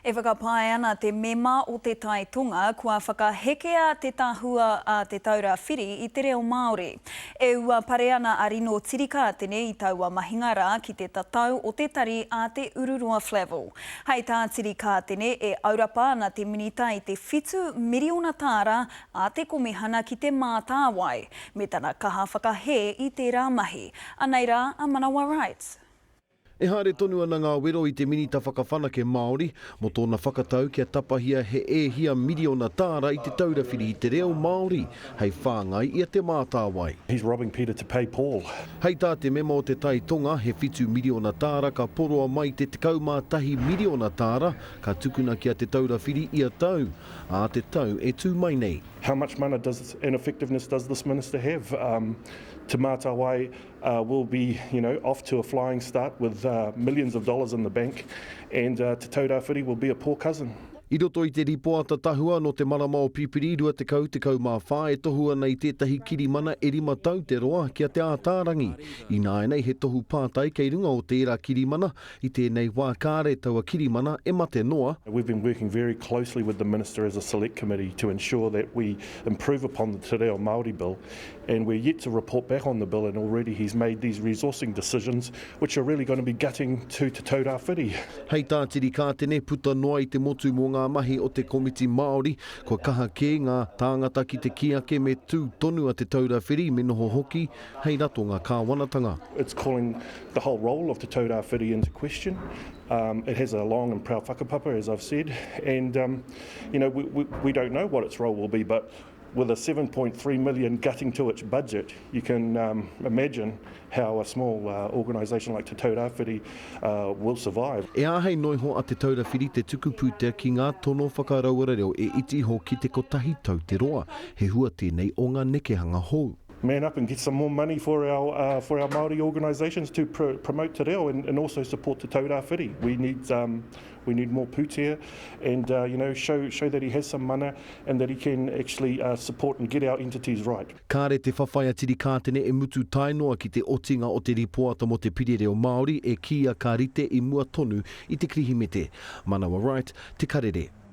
E whakapae ana te mema o Te Tai Tonga kua whakahekea te tahua a Te Taura Whiri i te reo Māori. E uapare ana a Rino Tirikātene i taua mahinga rā ki te tatau o te tari a Te Ururoa Flavell. Hei tā Tirikātene, e aurapa ana te minita i te whitu miriona tāra a te Komihana ki Te Mātāwai, me tana kaha whakahē i tērā mahi. Anei rā a Manawa Wright. E haere tonu ana ngā wero i te Minita Whakawhanake Māori mō tōna whakatau kia tapahia he e hia miriona tāra i Te Taura Whiri i te Reo Māori hei whāngai i a Te Mātāwai. He's robbing Peter to pay Paul. Hei tā te mema o Te Tai Tonga, he whitu miriona tāra ka poroa mai te 11 miriona tāra ka tukuna ki a Te Taura Whiri ia tau, ā te tau e tū mai nei. How much mana does and effectiveness does this minister have? Te Mātāwai will be you know off to a flying start with millions of dollars in the bank and Te Taurāwhiri will be a poor cousin. I roto i te rīpoata tahua nō te marama o Pipiri 20 14 e tohu ana i tētahi kirimana e rima tau te roa ki a Te Ātaarangi. Ināianei he tohu pātai kei runga o tērā kirimana, i tēnei wā kāre taua kirimana e mate noa. We've been working very closely with the Minister as a select committee to ensure that we improve upon the Te Reo Māori Bill and we're yet to report back on the bill and already he's made these resourcing decisions which are really going to be gutting to Te Taurāwhiri. Hei tā Tirikātene, puta noa i te motu mō ngā mahi o te Komiti Māori, kua kaha kē ngā tāngata ki te kī ake me tū tonu a Te Taura Whiri me noho hoki hei ratonga kāwanatanga. It's calling the whole role of Te Taurāwhiri into question. Um, it has a long and proud whakapapa, as I've said, and um, you know, we, we, we don't know what its role will be, but With a 7.3 million gutting to its budget, you can um, imagine how a small uh, organisation like Te Taurāwhiri uh, will survive. E āhei noa iho a Te Taura Whiri te tuku pūtea ki ngā tono whakarauora reo e iti iho ki te kotahi tau te roa. He hua tēnei o ngā nekehanga hou. Man up and get some more money for our, uh, for our Māori organisations to pro promote te reo and, and also support Te Taurāwhiri. We need, um, we need more pūtea and uh, you know, show, show that he has some mana and that he can actually uh, support and get our entities right. Kāre te whawhai a Tirikātene e mutu tae noa ki te otinga o te rīpoata mō te Pire Reo Māori e kīia ka rite i mua tonu i te Kirihimete. Manawa Wright, Te Karere.